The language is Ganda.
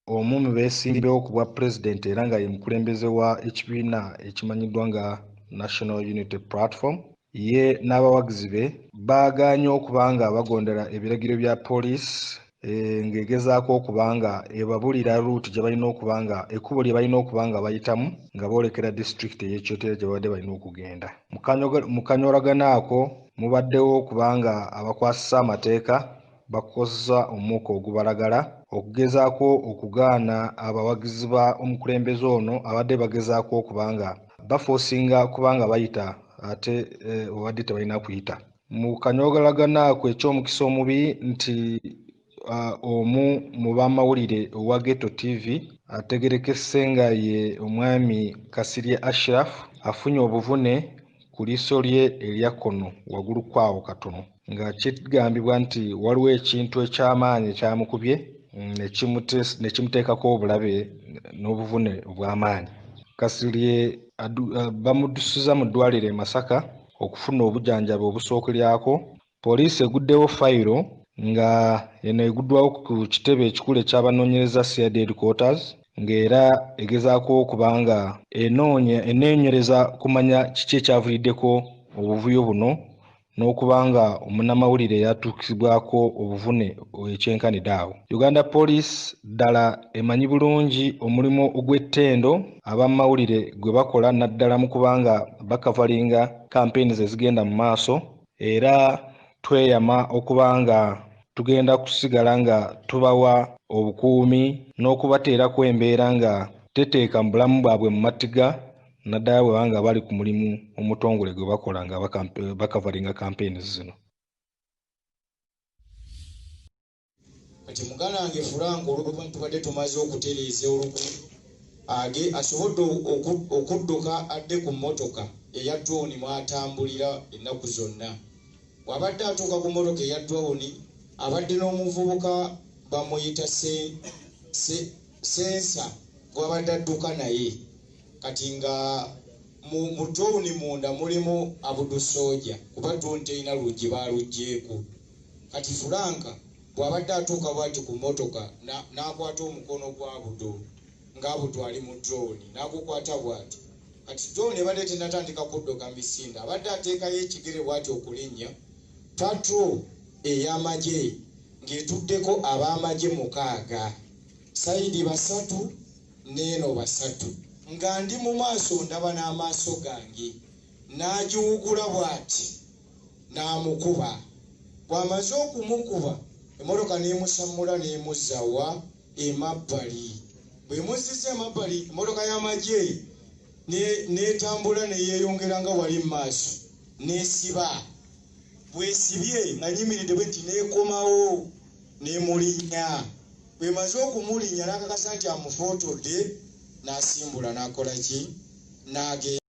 Omu mu beesimbyewo ku bwa pulezidenti era nga ye mukulembeze wa ekibiina ekimanyiddwa nga National Unity Platform ye n'abawagizi be baagaanye okuba nga bagondera ebiragiro bya poliisi ng'egezaako okuba nga ebabulira ruuti gye balina okuba nga ekkubo lye balina okuba nga bayitamu nga boolekera disitulikiti ey'e Kyotera gye babadde balina okugenda. Mu kanyolagano ako mubaddewo okuba nga abakwasisa amateeka bakozesa omukka ogubalagala okugezaako okugaana abawagizi ba omukulembeze ono abadde bagezaako okuba nga bafoosinga kuba nga bayita ate babadde tebalina kuyita. Mu kanyolagano ako eky'omukisa omubi nti omu mu bamawulire owa Ghetto TV ategerekese nga ye omwami Kasirye Ashraf afunye obuvune ku liiso lye erya kkono waggulu kwawo katono nga kigambibwa nti waliwo ekintu eky'amaanyi ekyamukubye ne kimuteekako obulabe n'obuvune obw'amaanyi. Kasirye bamuddusiza mu ddwaliro e Masaka okufuna obujjanjabi obusookerwako. Poliisi eguddewo fayiro nga eno eguddwawo ku kitebe ekikulu eky'abanoonyereza CID headquarters ng'era egezaako okuba nga enoonyereza kumanya kiki ekyavuliddeko obuvuyo buno n'okuba nga omunnamawulire yatuukibwako obuvune ekyenkanidde awo. Uganda Police ddala emanyi bulungi omulimu ogw'ettendo abamawulire gwe bakola naddala mu kuba nga bakavalinga campaigns ezigenda mu maaso, era tweyama okuba nga tugenda kusigala nga tubawa obukuumi n'okubateerako embeera nga teteeka mu bulamu bwabwe mu matiga, naddala bwe baba nga bali ku mulimu omutongole gwe bakola nga bakavalinga campaigns zino. Kati muganda wange Frank, olwokuba tubadde tumaze okutereeza oluguudo, age asobodde okudduka adde ku mmotoka eya drone mw'atambulira ennaku zonna. Bw'abadde atuuka ku mmotoka eya drone, abadde n'omuvubuka bamuyita Sensa gw'abadde adduka naye. Kati nga mu drone munda mulimu Abudu Soja, kuba drone terina luggi, baaluggyeeko. Kati Frank bw'abadde atuuka bw'ati ku mmotoka, n'akwata omukono gwa Abudu nga Abudu ali mu drone, n'agukwata bw'ati. Kati drone ebadde tennatandika kudduka misinde, abadde ateekayo ekigere bw'ati okulinnya, patrol ey'amagye ng'etuddeko ab'amagye 6, sayidi 3 n'eno 3, nga ndi mu maaso ndaba n'amaaso gange, n'agiwugula bw'ati n'amukuba. Bw'amaze okumukuba, emmotoka n'emusammula n'emuzza wa emabbali. Bw'emuzzizza emabbali, emmotoka y'amagye n'etambula ne yeeyongera nga wali mu maaso, n'esiba. Bw'esibye nga nnyimiridde bwe nti, n'ekomawo n'emulinnya. Bw'emaze okumulinnya n'akakasa nti amufootodde, n'asimbula n'akola ki? N'agenda.